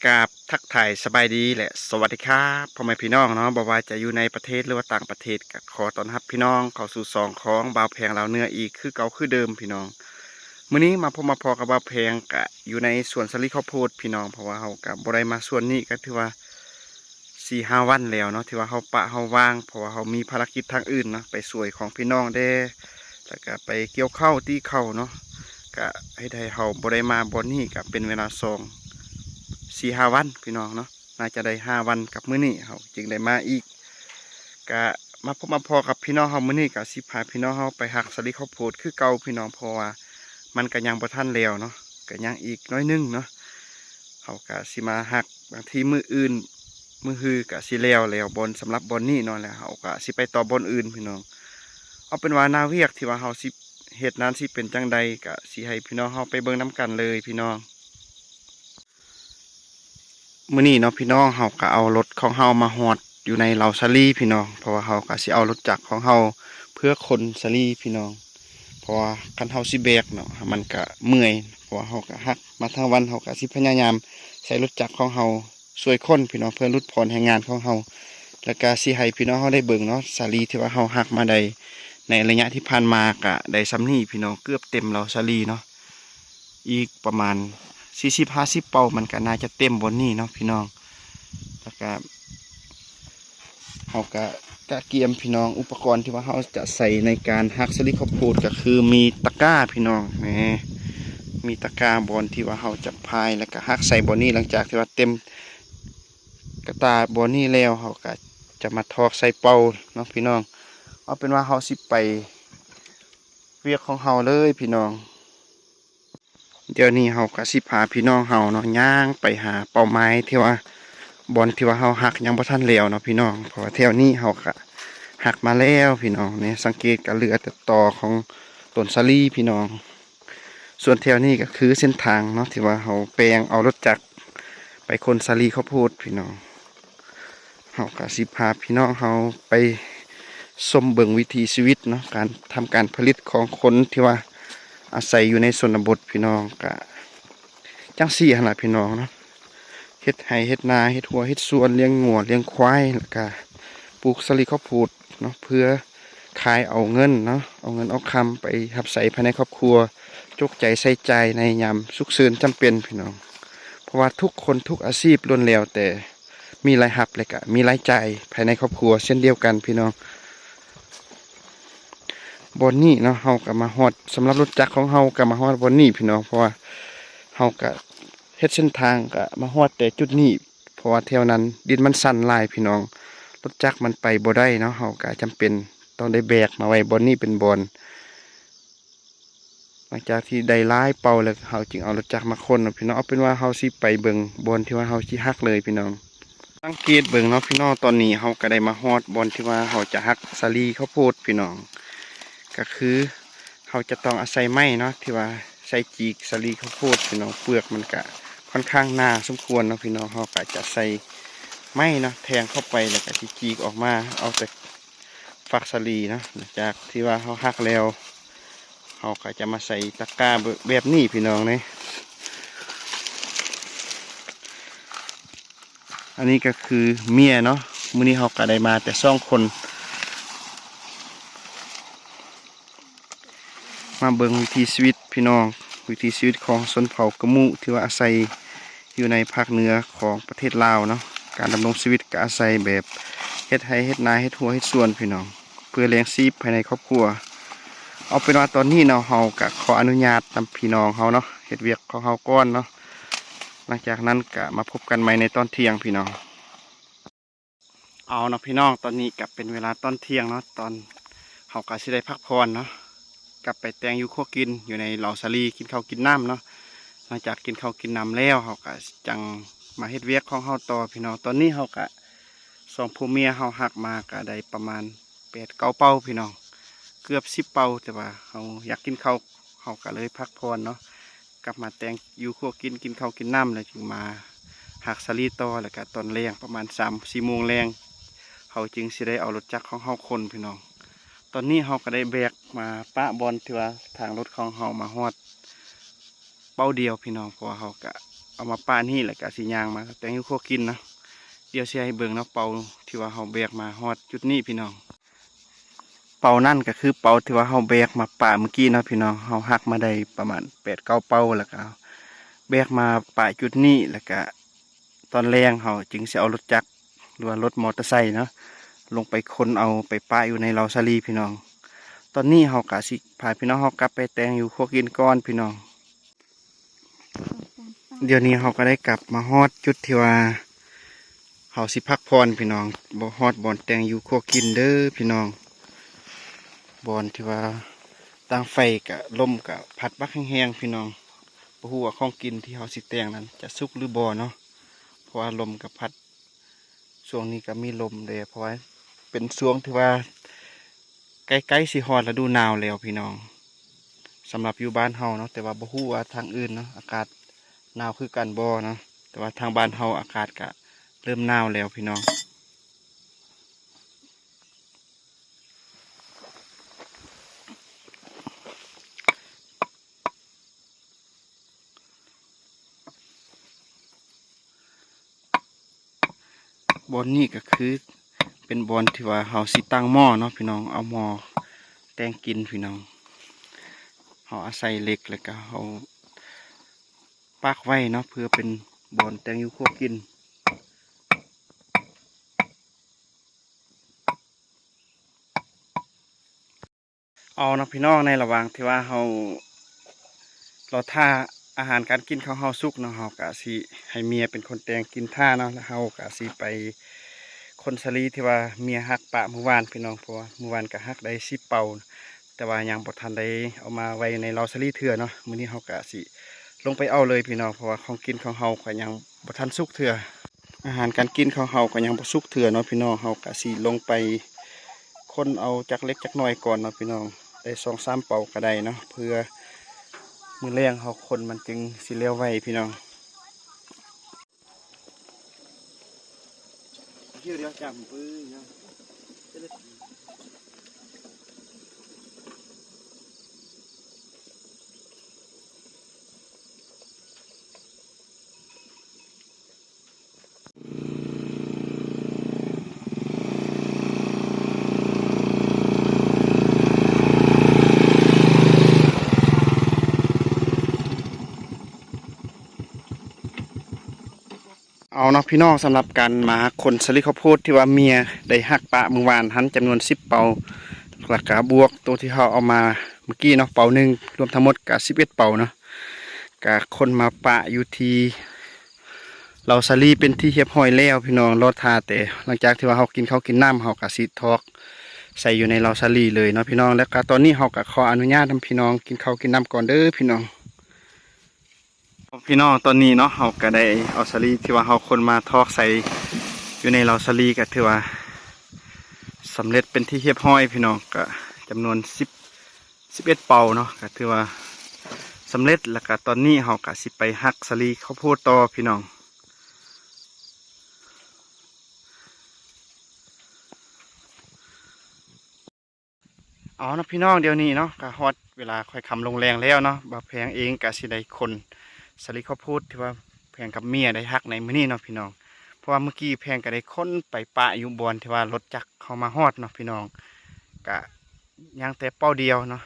ກາບທັກທາຍສະບາຍດີ ແລະ ສະຫວັດດີຄັບ ພໍ່ແມ່ພີ່ນ້ອງເນາະ, ບໍ່ວ່າຈະຢູ່ໃນປະເທດ ຫຼືວ່າຕ່າງປະເທດ ກໍຂໍຕ້ອນຮັບພີ່ນ້ອງເຂົ້າສູ່ຊ່ອງຂອງບ່າວແພງລາວເໜືອອີກຄືເກົ່າຄືເດີມພີ່ນ້ອງ. ມື້ນີ້ມາພົບມາພໍ້ກັບບ່າວແພງ ກະຢູ່ໃນສວນສາລີເຂົ້າໂພດພີ່ນ້ອງ, ເພາະວ່າເຮົາກະບໍ່ໄດ້ມາສວນນີ້ ກໍຖືວ່າສີ່ຫ້າວັນແລ້ວເນາະ ທີ່ວ່າເຮົາປະເຮົາວ່າງ ເພາະວ່າເຮົາມີພາລະກິດທາງອື່ນເນາະ, ໄປຊ່ວຍຂອງພີ່ນ້ອງແດ່ ແລ້ວກະໄປກ່ຽວເຂົ້າຕີເຂົ້າເນາະ, ກະເຮັດໃຫ້ເຮົາບໍ່ໄດ້ມາບ່ອນນີ້ ກະເປັນເວລາສອງ ສີ່ຫ້າວັນພີ່ນ້ອງເນາະ, ໜ້າຈະໄດ້ຫ້າວັນກັບມື້ນີ້ ເຮົາຈຶ່ງໄດ້ມາອີກ. ກະມາພົບມາພໍ້ກັບພີ່ນ້ອງເຮົາ ມື້ນີ້ກະຊິພາພີ່ນ້ອງເຮົາໄປຫັກສາລີເຂົ້າໂພດຄືເກົ່າພີ່ນ້ອງ, ເພາະວ່າມັນກະຍັງບໍ່ທັນແລ້ວເນາະ, ກະຍັງອີກໜ້ອຍໜຶ່ງເນາະ. ເຮົາກະຊິມາຫັກ ບາງທີມື້ອື່ນ ມື້ຮືກະຊິແລ້ວແລ້ວ ບ່ອນ ສຳລັບບ່ອນນີ້ເນາະ, ແລ້ວເຮົາກະຊິໄປຕໍ່ບ່ອນອື່ນພີ່ນ້ອງ. ເອົາເປັນວ່າໜ້າວຽກທີ່ວ່າເຮົາຊິເຮັດນັ້ນຊິເປັນຈັ່ງໃດ ກະຊິໃຫ້ພີ່ນ້ອງເຮົາໄປເບິ່ງນຳກັນເລີຍພີ່ນ້ອງ. ມື້ນີ້ເນາະພີ່ນ້ອງ, ເຮົາກະເອົາລົດຂອງເຮົາມາຮອດຢູ່ໃນເຫຼົ່າສາລີພີ່ນ້ອງ, ເພາະວ່າເຮົາກະຊິເອົາລົດຈັກຂອງເຮົາເພື່ອຂົນສາລີພີ່ນ້ອງ, ເພາະວ່າຄັນເຮົາຊິແບກເນາະ ມັນກະເມື່ອຍ, ເພາະວ່າເຮົາກະຫັກມາທັງວັນ, ເຮົາກະຊິພະຍາຍາມໃຊ້ລົດຈັກຂອງເຮົາ ຊ່ວຍຄົນພີ່ນ້ອງ ເພື່ອຫຼຸດຜ່ອນແຮງງານຂອງເຮົາ. ແລ້ວກະຊິໃຫ້ພີ່ນ້ອງເຮົາໄດ້ເບິ່ງເນາະ, ສາລີທີ່ວ່າເຮົາຫັກມາໄດ້ໃນໄລຍະທີ່ຜ່ານມາກະໄດ້ສ່ຳນີ້ພີ່ນ້ອງ, ເກືອບເຕັມເຫຼົ່າສາລີເນາະ, ອີກປະມານສີ່ສິບຫ້າສິບເປົາ ມັນກະໜ້າຈະເຕັມບ່ອນນີ້ເນາະພີ່ນ້ອງ. ແລ້ວກະ ເຮົາກະກະກຽມພີ່ນ້ອງ, ອຸປະກອນທີ່ວ່າເຮົາຈະໃຊ້ໃນການຫັກສາລີເຂົ້າໂພດ ກະຄືມີຕະກ້າພີ່ນ້ອງ ແໝ ມີຕະກ້າບ່ອນທີ່ວ່າເຮົາຈະພາຍ ແລ້ວກະຫັກໃສ່ບ່ອນນີ້. ຫຼັງຈາກທີ່ວ່າເຕັມກະຕ່າບ່ອນນີ້ແລ້ວ ເຮົາກະຈະມາຖອກໃສ່ເປົາເນາະພີ່ນ້ອງ. ເອົາເປັນວ່າເຮົາຊິໄປວຽກຂອງເຮົາເລີຍພີ່ນ້ອງ. ດຽວນີ້ເຮົາກະຊິພາພີ່ນ້ອງເຮົາເນາະ ຍ່າງໄປຫາເປົ້າໝາຍທີ່ວ່າ ບ່ອນທີ່ວ່າເຮົາຫັກຍັງບໍ່ທັນແລ້ວເນາະພີ່ນ້ອງ, ເພາະວ່າແຖວນີ້ເຮົາກະຫັກມາແລ້ວພີ່ນ້ອງ. ນີ້ສັງເກດກະເຫຼືອແຕ່ຕໍຂອງຕົ້ນສາລີພີ່ນ້ອງ. ສ່ວນແຖວນີ້ກະຄືເສັ້ນທາງເນາະ ທີ່ວ່າເຮົາແປງເອົາລົດຈັກໄປຂົນສາລີເຂົ້າໂພດພີ່ນ້ອງ. ເຮົາກະຊິພາພີ່ນ້ອງເຮົາໄປຊົມເບິ່ງວິຖີຊີວິດເນາະ, ການທຳການຜະລິດຂອງຄົນທີ່ວ່າອາໄສຢູ່ໃນຊົນນະບົດພີ່ນ້ອງ. ກະຈັ່ງຊີ້ຫັ້ນລະພີ່ນ້ອງເນາະ, ເຮັດໄຮ່ເຮັດນາ ເຮັດຮົ້ວເຮັດສວນ ລ້ຽງງົວລ້ຽງຄວາຍ ແລ້ວກະປູກສາລີເຂົ້າໂພດເນາະ ເພື່ອຂາຍເອົາເງິນເນາະ, ເອົາເງິນເອົາຄຳໄປຮັບໃຊ້ພາຍໃນຄອບຄົວ, ຈົກໃຈໃຊ້ຈ່າຍໃນຍາມສຸກເສີນຈຳເປັນພີ່ນ້ອງ. ເພາະວ່າທຸກຄົນທຸກອາຊີບລ້ວນແລ້ວແຕ່ ມີລາຍຮັບ ແລະກະມີລາຍຈ່າຍພາຍໃນຄອບຄົວເຊັ່ນດຽວກັນພີ່ນ້ອງ. ບ່ອນນີ້ເນາະ ເຮົາກະມາຮອດ, ສຳລັບລົດຈັກຂອງເຮົາກະມາຮອດບ່ອນນີ້ພີ່ນ້ອງ, ເພາະວ່າເຮົາກະເຮັດເສັ້ນທາງກະມາຮອດແຕ່ຈຸດນີ້, ເພາະວ່າແຖວນັ້ນດິນມັນຊັນຫຼາຍພີ່ນ້ອງ, ລົດຈັກມັນໄປບໍ່ໄດ້ເນາະ, ເຮົາກະຈຳເປັນຕ້ອງໄດ້ແບກມາໄວ້ບ່ອນນີ້ເປັນບ່ອນ ຫຼັງຈາກທີ່ໄດ້ຫຼາຍເປົາແລ້ວ ເຮົາຈຶ່ງເອົາລົດຈັກມາຂົນເນາະພີ່ນ້ອງ. ເອົາເປັນວ່າເຮົາຊິໄປເບິ່ງບ່ອນທີ່ວ່າເຮົາຊິຫັກເລີຍພີ່ນ້ອງ. ສັງເກດເບິ່ງເນາະພີ່ນ້ອງ, ຕອນນີ້ເຮົາກະໄດ້ມາຮອດບ່ອນທີ່ວ່າເຮົາຈະຫັກສາລີເຂົ້າໂພດພີ່ນ້ອງ. ກະຄືເຮົາຈະຕ້ອງອາໄສໄມ້ເນາະ ທີ່ວ່າໃຊ້ຈີກສາລີເຂົ້າໂພດພີ່ນ້ອງ, ເປືອກມັນກະຄ່ອນຂ້າງໜາສົມຄວນເນາະພີ່ນ້ອງ. ເຮົາກະຈະໃຊ້ໄມ້ເນາະ ແທງເຂົ້າໄປ ແລ້ວກະຊິຈີກອອກມາ ເອົາແຕ່ ຝັກສາລີເນາະ. ຫຼັງຈາກທີ່ວ່າເຮົາຫັກແລ້ວ ເຮົາກະຈະມາໃສ່ຕະກ້າແບບນີ້ພີ່ນ້ອງເນາະ. ອັນນີ້ກະຄືເມຍເນາະ, ມື້ນີ້ເຮົາກະໄດ້ມາແຕ່ສອງຄົນ. ມາເບິ່ງວິຖີຊີວິດພີ່ນ້ອງ, ວິຖີຊີວິດຂອງຊົນເຜົ່າກະມຸ ທີ່ວ່າອາໄສຢູ່ໃນພາກເໜືອຂອງປະເທດລາວເນາະ. ການດຳລົງຊີວິດກະອາໄສແບບເຮັດໄຮ່ເຮັດນາ ເຮັດຮົ້ວເຮັດສວນພີ່ນ້ອງ, ເພື່ອລ້ຽງຊີບພາຍໃນຄອບຄົວ. ເອົາເປັນວ່າຕອນນີ້ເນາະ ເຮົາກະຂໍອະນຸຍາດນຳພີ່ນ້ອງເຮົາເນາະ ເຮັດວຽກຂອງເຮົາກ່ອນເນາະ. ຫຼັງຈາກນັ້ນກະມາພົບກັນໃໝ່ໃນຕອນທ່ຽງພີ່ນ້ອງ. ເອົາເນາະພີ່ນ້ອງ, ຕອນນີ້ກະເປັນເວລາຕອນທ່ຽງເນາະ, ຕອນເຮົາກະຊິໄດ້ພັກຜ່ອນເນາະ, ກັບໄປແຕ່ງຢູ່ຄົວກິນ ຢູ່ໃນເຫຼົ່າສາລີ ກິນເຂົ້າກິນນ້ຳເນາະ. ຫຼັງຈາກກິນເຂົ້າກິນນ້ຳແລ້ວ ເຮົາກະຈັ່ງມາເຮັດວຽກຂອງເຮົາຕໍ່ພີ່ນ້ອງ. ຕອນນີ້ເຮົາກະ ສອງຜົວເມຍເຮົາຫັກມາກະໄດ້ປະມານແປດເກົ້າເປົາພີ່ນ້ອງ, ເກືອບສິບເປົາ, ແຕ່ວ່າເຮົາຢາກກິນເຂົ້າ ເຮົາກະເລີຍພັກຜ່ອນເນາະ, ກັບມາແຕ່ງຢູ່ຄົວກິນ ກິນເຂົ້າກິນນ້ຳ ແລ້ວຈຶ່ງມາຫັກສາລີຕໍ່. ແລ້ວກະຕອນແລງປະມານສາມສີ່ໂມງແລງ ເຮົາຈຶ່ງຊິໄດ້ເອົາລົດຈັກຂອງເຮົາຂົນພີ່ນ້ອງ. ຕອນນີ້ເຮົາກະໄດ້ແບກມາປະບ່ອນທີ່ວ່າທາງລົດຂອງເຮົາມາຮອດເປົາດຽວພີ່ນ້ອງ, ເພາະວ່າເຮົາກະ ເອົາມາປະນີ້ ແລ້ວກະຊິຍ່າງມາແຕ່ງຢູ່ຄົວກິນເນາະ. ດຽວຊິໃຫ້ເບິ່ງເນາະ ເປົາທີ່ວ່າເຮົາແບກມາຮອດຈຸດນີ້ພີ່ນ້ອງ. ເປົານັ້ນກະຄືເປົາທີ່ວ່າເຮົາແບກມາປະມື້ກີ້ເນາະພີ່ນ້ອງ. ເຮົາຮັກມາໄດ້ປະມານແປດເກົ້າເປົາ ແລ້ວກະແບກມາປະຈຸດນີ້ ແລ້ວກະຕອນແລງເຮົາຈຶ່ງຊິເອົາລົດຈັກ ຫຼືວ່າລົດມໍເຕີໄຊເນາະ ລົງໄປຂົນເອົາໄປປະຢູ່ໃນເລົາສາລີພີ່ນ້ອງ. ຕອນນີ້ເຮົາກະຊິພາພີ່ນ້ອງເຮົາກັບໄປແຕ່ງຢູ່ຄົວກິນກ່ອນພີ່ນ້ອງ. ດຽວນີ້ເຮົາກໍໄດ້ກັບມາຮອດຈຸດທີ່ວ່າເຮົາຊິພັກຜ່ອນພີ່ນ້ອງ, ບໍ່ຮອດບ່ອນແຕ່ງຢູ່ຄົວກິນເດີພີ່ນ້ອງ. ບ່ອນທີ່ວ່າຕາງໄຟກະ ລົມກະພັດບັກແຮງໆພີ່ນ້ອງ. ບໍ່ຮູ້ວ່າຂອງກິນທີ່ເຮົາຊິແຕ່ງນັ້ນຈະສຸກຫຼືບໍ່ເນາະ, ເພາະວ່າລົມກະພັດ. ຊ່ວງນີ້ກໍມີລົມແດ່ ເພາະວ່າເປັນຊ່ວງທີ່ວ່າໃກ້ໆຊິຮອດລະດູໜາວແລ້ວພີ່ນ້ອງ, ສຳລັບຢູ່ບ້ານເຮົາເນາະ. ແຕ່ວ່າບໍ່ຮູ້ວ່າທາງອື່ນເນາະ ອາກາດໜາວຄືກັນບໍ່ເນາະ, ແຕ່ວ່າທາງບ້ານເຮົາອາກາດກະເລີ່ມໜາວແລ້ວພີ່ນ້ອງ. ບ່ອນນີ້ກໍຄືເປັນບ່ອນທີ່ວ່າເຮົາຊິຕັ້ງໝໍ້ເນາະພີ່ນ້ອງ, ເອົາໝໍ້ແຕ່ງກິນພີ່ນ້ອງ. ເຮົາອາໄສເຫຼັກ ແລ້ວກໍເຮົາປັກໄວ້ເນາະ ເພື່ອເປັນບ່ອນແຕ່ງຢູ່ຄົວກິນ. ເອົາເນາະພີ່ນ້ອງ, ໃນລະຫວ່າງທີ່ວ່າເຮົາລໍຖ້າອາຫານການກິນຂອງເຮົາສຸກເນາະ, ເຮົາກະຊິໃຫ້ເມຍເປັນຄົນແຕ່ງກິນຖ້າເນາະ, ແລ້ວເຮົາກະຊິໄປຂົນສາລີທີ່ວ່າເມຍຮັກປະມື້ວານພີ່ນ້ອງ. ເພາະວ່າມື້ວານກະຮັກໄດ້ສິບເປົາ, ແຕ່ວ່າຍັງບໍ່ທັນໄດ້ເອົາມາໄວ້ໃນເລົາສາລີເທື່ອເນາະ. ມື້ນີ້ເຮົາກະຊິລົງໄປເອົາເລີຍພີ່ນ້ອງ, ເພາະວ່າຂອງກິນຂອງເຮົາກະຍັງບໍ່ທັນສຸກເທື່ອ. ອາຫານການກິນຂອງເຮົາກໍຍັງບໍ່ສຸກເທື່ອເນາະພີ່ນ້ອງ, ເຮົາກະຊິລົງໄປຂົນເອົາຈັກເລັກຈັກໜ້ອຍກ່ອນເນາະພີ່ນ້ອງ, ໄດ້ສອງສາມເປົາກໍໄດ້ເນາະ, ເພື່ອມື້ແລງເຮົາຂົນມັນຈຶ່ງຊິແລ້ວໄວພີ່ນ້ອງ. ເອົາເນາະພີ່ນ້ອງ, ສຳລັບການມາຂົນສາລີເຂົ້າໂພດທີ່ວ່າເມຍໄດ້ຮັກປະມື້ວານຫັ້ນ ຈຳນວນສິບເປົາ, ແລ້ວກະບວກໂຕທີ່ເຮົາເອົາມາເມື່ອກີ້ເນາະ ເປົາໜຶ່ງ, ລວມທັງໝົດກະສິບເອັດເປົາເນາະ. ກະຂົນມາປະຢູ່ທີ່ເລົາສາລີເປັນທີ່ຮຽບຮ້ອຍແລ້ວພີ່ນ້ອງ. ລໍຖ້າແຕ່ຫຼັງຈາກທີ່ວ່າເຮົາກິນເຂົ້າກິນນ້ຳ, ເຮົາກະຊິຖອກໃສ່ຢູ່ໃນເລົາສາລີເລີຍເນາະພີ່ນ້ອງ. ແລ້ວກະຕອນນີ້ເຮົາກະຂໍອະນຸຍາດນຳພີ່ນ້ອງກິນເຂົ້າກິນນ້ຳກ່ອນເດີພີ່ນ້ອງ. ພີ່ນ້ອງ, ຕອນນີ້ເນາະ ເຮົາກະໄດ້ເອົາສາລີທີ່ວ່າເຮົາຂົນມາຖອກໃສ່ຢູ່ໃນເລົາສາລີ ກະຖືວ່າສຳເລັດເປັນທີ່ຮຽບຮ້ອຍພີ່ນ້ອງ, ກະຈຳນວນສິບ ສິບເອັດເປົາເນາະ, ກະຖືວ່າສຳເລັດ. ແລ້ວກະຕອນນີ້ເຮົາກະຊິໄປຫັກສາລີເຂົ້າໂພດຕໍ່ພີ່ນ້ອງ. ເອົາເນາະພີ່ນ້ອງ, ດຽວນີ້ເນາະ ກະຮອດເວລາຄ່ອຍຄ່ຳລົງແລງແລ້ວເນາະ. ບ່າວແພງເອງກະຊິໄດ້ຂົນສາລີເຂົ້າໂພດທີ່ວ່າແພງກັບເມຍໄດ້ຫັກໃນມື້ນີ້ເນາະພີ່ນ້ອງ, ເພາະວ່າມື້ກີ້ແພງກະໄດ້ຂົນໄປປະຢູ່ບ່ອນທີ່ວ່າລົດຈັກເຮົາມາຮອດເນາະພີ່ນ້ອງ. ກະຍັງແຕ່ເປົາດຽວເນາະ,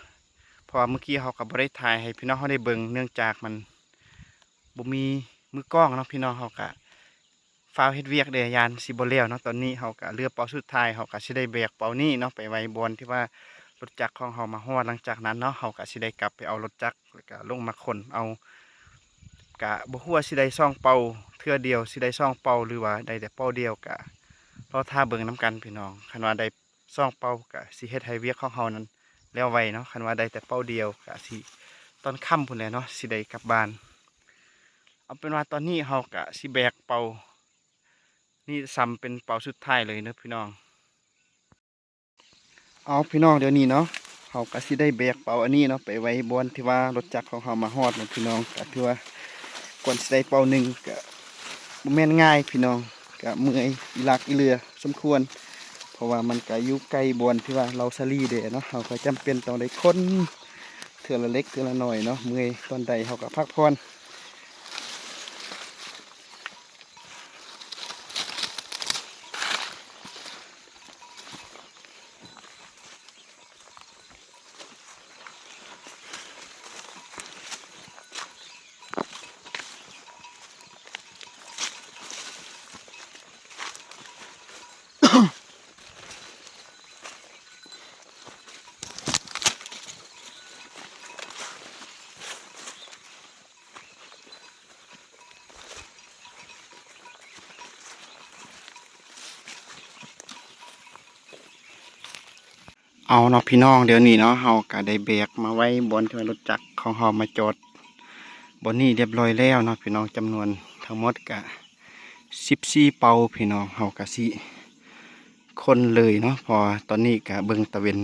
ເພາະວ່າມື້ກີ້ເຮົາກະບໍ່ໄດ້ຖ່າຍໃຫ້ພີ່ນ້ອງເຮົາໄດ້ເບິ່ງ ເນື່ອງຈາກມັນບໍ່ມີມືກ້ອງເນາະພີ່ນ້ອງ. ເຮົາກະ ຟ້າວເຮັດວຽກແດ່ ຢ້ານຊິບໍ່ແລ້ວເນາະ. ຕອນນີ້ເຮົາກະເຫຼືອເປົາສຸດທ້າຍ, ເຮົາກະຊິໄດ້ແບກເປົານີ້ເນາະ ໄປໄວ້ບ່ອນທີ່ວ່າລົດຈັກຂອງເຮົາມາຮອດ. ຫຼັງຈາກນັ້ນເນາະ ເຮົາກະຊິໄດ້ກັບໄປເອົາລົດຈັກ ແລ້ວກະລົງມາຂົນເອົາ. ກະບໍ່ຮູ້ວ່າຊິໄດ້ສອງເປົາເທື່ອດຽວ, ຊິໄດ້ສອງເປົາ ຫຼືວ່າໄດ້ແຕ່ເປົາດຽວ, ກະລໍຖ້າເບິ່ງນຳກັນພີ່ນ້ອງ. ຄັນວ່າໄດ້ ສອງເປົາກະຊິເຮັດໃຫ້ວຽກຂອງເຮົານັ້ນແລ້ວໄວເນາະ. ຄັນວ່າໄດ້ແຕ່ເປົາດຽວກະຊິຕອນຄ່ຳພຸ້ນແຫຼະເນາະ ຊິໄດ້ກັບບ້ານ. ເອົາເປັນວ່າຕອນນີ້ເຮົາກະຊິແບກເປົານີ້ຊ້ຳເປັນເປົາສຸດທ້າຍເລີຍເນາະພີ່ນ້ອງ. ເອົາພີ່ນ້ອງ ດຽວນີ້ເນາະ ເຮົາກະຊິໄດ້ແບກເປົາອັນນີ້ເນາະ ໄປໄວ້ບ່ອນທີ່ວ່າລົດຈັກຂອງເຮົາມາຮອດເນາະພີ່ນ້ອງ. ກະຖືວ່າກວ່າຊິໄດ້ເປົາໜຶ່ງກະບໍ່ແມ່ນງ່າຍພີ່ນ້ອງ. ກະເມື່ອຍອີຫຼັກອີເຫຼືອສົມຄວນ ເພາະວ່າມັນກະຢູ່ໃກ້ບ່ອນທີ່ວ່າເລົາສາລີແດ່ເນາະ. ເຮົາກະຈຳເປັນຕ້ອງໄດ້ຂົນເທື່ອລະເລັກເທື່ອລະໜ້ອຍເນາະ. ເມື່ອຍຕອນໃດເຮົາກະພັກຜ່ອນ. ເອົາເນາະພີ່ນ້ອງ ດຽວນີ້ເນາະ ເຮົາກະໄດ້ແບກມາໄວ້ບ່ອນທີ່ວ່າລົດຈັກຂອງເຮົາມາຈອດບ່ອນນີ້ຮຽບຮ້ອຍແລ້ວເນາະພີ່ນ້ອງ. ຈຳນວນທັງໝົດກະສິບສີ່ເປົາພີ່ນ້ອງ. ເຮົາກະຊິຂົນເລີຍເນາະ ເພາະວ່າຕອນນີ້ກະເບິ່ງຕາເວັນ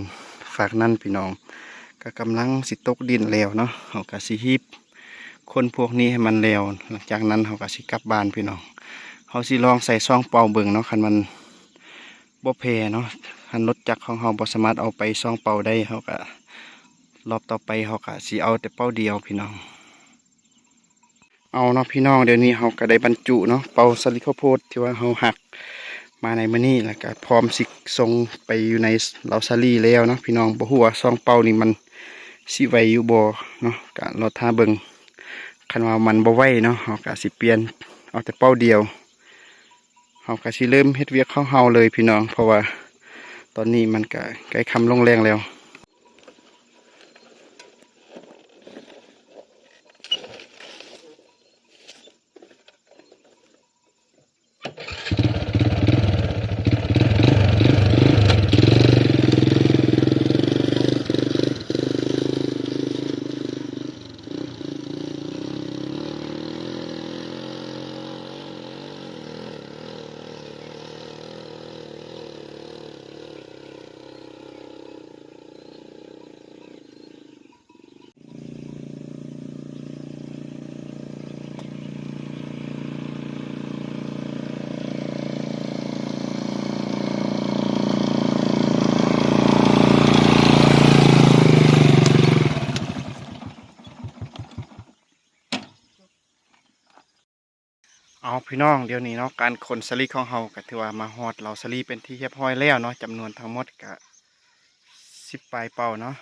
ຟາກນັ້ນພີ່ນ້ອງ ກະກຳລັງຊິຕົກດິນແລ້ວເນາະ. ເຮົາກະຊິຮີບຂົນພວກນີ້ໃຫ້ມັນແລ້ວ ຫຼັງຈາກນັ້ນເຮົາກະຊິກັບບ້ານພີ່ນ້ອງ. ເຮົາຊິລອງໃສ່ສອງເປົາເບິ່ງເນາະ ຄັນມັນ ບໍ່ແຜ່ເນາະ ຄັນລົດຈັກຂອງເຮົາບໍ່ສາມາດເອົາໄປສອງເປົາໄດ້ ເຮົາກະ ລອບຕໍ່ໄປເຮົາກະຊິເອົາແຕ່ເປົາດຽວພີ່ນ້ອງ. ເອົາເນາະພີ່ນ້ອງ ດຽວນີ້ເຮົາກະໄດ້ບັນຈຸເນາະ ເປົາສາລີເຂົ້າໂພດທີ່ວ່າເຮົາຫັກມາໃນມື້ນີ້ ແລ້ວກະພ້ອມຊິສົ່ງໄປຢູ່ໃນເລົາສາລີແລ້ວເນາະພີ່ນ້ອງ. ບໍ່ຮູ້ວ່າສອງເປົານີ້ມັນຊິໄຫວຢູ່ບໍ່ເນາະ ກະລໍຖ້າເບິ່ງ. ຄັນວ່າມັນບໍ່ໄຫວເນາະ ເຮົາກະຊິປ່ຽນເອົາແຕ່ເປົາດຽວ. ເຮົາກະຊິເລີ່ມເຮັດວຽກຂອງເຮົາເລີຍພີ່ນ້ອງ ເພາະວ່າຕອນນີ້ມັນກະໃກ້ຄ່ຳລົງແລງແລ້ວ. ເອົາພີ່ນ້ອງ ດຽວນີ້ເນາະ ການຂົນສາລີຂອງເຮົາກະຖືວ່າມາຮອດເລົາສາລີເປັນທີ່ຮຽບຮ້ອຍແລ້ວເນາະ. ຈຳນວນທັງໝົດກະສິບປາຍເປົາເນາະ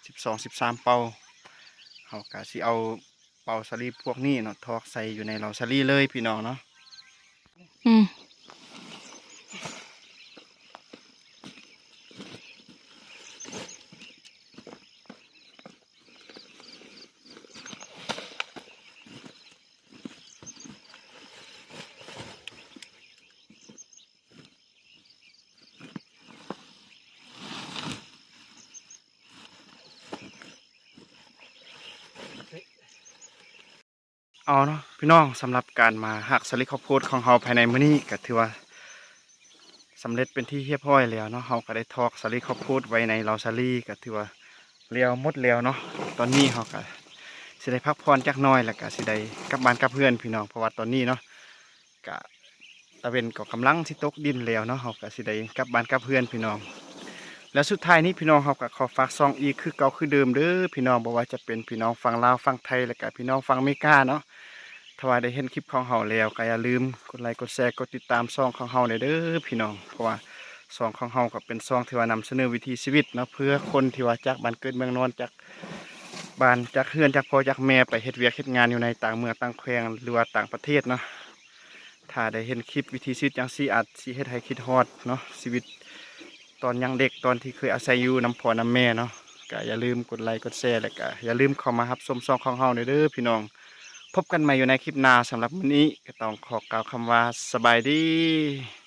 ສິບສອງ ສິບສາມເປົາ. ເຮົາກະຊິເອົາເປົາສາລີພວກນີ້ເນາະ ຖອກໃສ່ຢູ່ໃນເລົາສາລີເລີຍພີ່ນ້ອງເນາະ. ອືມ ເອົາເນາະພີ່ນ້ອງ ສຳລັບການມາຫັກສາລີເຂົ້າໂພດຂອງເຮົາພາຍໃນມື້ນີ້ ກະຖືວ່າ ສຳເລັດເປັນທີ່ຮຽບຮ້ອຍແລ້ວເນາະ. ເຮົາກະໄດ້ຖອກສາລີເຂົ້າໂພດໄວ້ໃນເລົາສາລີ ກະຖືວ່າແລ້ວໝົດແລ້ວເນາະ. ຕອນນີ້ເຮົາກະຊິໄດ້ພັກຜ່ອນຈັກໜ້ອຍ ແລ້ວກະຊິໄດ້ກັບບ້ານກັບເຮືອນພີ່ນ້ອງ ເພາະວ່າຕອນນີ້ເນາະ ກະຕາເວັນກໍກຳລັງຊິຕົກດິນແລ້ວເນາະ. ເຮົາກະຊິໄດ້ກັບບ້ານກັບເຮືອນພີ່ນ້ອງ. ແລ້ວສຸດທ້າຍນີ້ພີ່ນ້ອງ ເຮົາກະຂໍຝາກຊ່ອງອີກຄືເກົ່າຄືເດີມເດີພີ່ນ້ອງ ບໍ່ວ່າຈະເປັນພີ່ນ້ອງຝັ່ງລາວ ຝັ່ງໄທ ແລ້ວກະພີ່ນ້ອງຝັ່ງອາເມລິກາເນາະ. ຖ້າວ່າໄດ້ເຫັນຄລິບຂອງເຮົາແລ້ວ ກໍຢ່າລືມກົດໄລກົດແຊ ກົດຕິດຕາມຊ່ອງຂອງເຮົາແດ່ເດີພີ່ນ້ອງ ເພາະວ່າຊ່ອງຂອງເຮົາກໍເປັນຊ່ອງທີ່ວ່ານຳສະເໜີວິຖີຊີວິດເນາະ ເພື່ອຄົນທີ່ວ່າຈາກບ້ານເກີດເມືອງນອນ ຈາກບ້ານ ຈາກເຮືອນ ຈາກພໍ່ຈາກແມ່ ໄປເຮັດວຽກເຮັດງານຢູ່ໃນຕ່າງເມືອງຕ່າງແຂວງ ຫຼືວ່າຕ່າງປະເທດເນາະ. ຖ້າໄດ້ເຫັນຄລິບວິຖີຊີວິດຈັ່ງຊີ້ ອາດຊິເຮັດໃຫ້ຄິດຮອດເນາະ ຊີວິດຕອນຍັງເດັກ ຕອນທີ່ເຄີຍອາໄສຢູ່ນຳພໍ່ນຳແມ່ເນາະ. ກໍຢ່າລືມກົດໄລກົດແຊ ແລ້ວກໍຢ່າລືມເຂົ້າມາຮັບຊົມຊ່ອງຂອງເຮົາແດ່ເດີພີ່ນ້ອງ. ພົບກັນໃໝ່ຢູ່ໃນຄລິບໜ້າ. ສຳລັບມື້ນີ້ກໍຕ້ອງຂໍກ່າວຄຳວ່າ ສະບາຍດີ.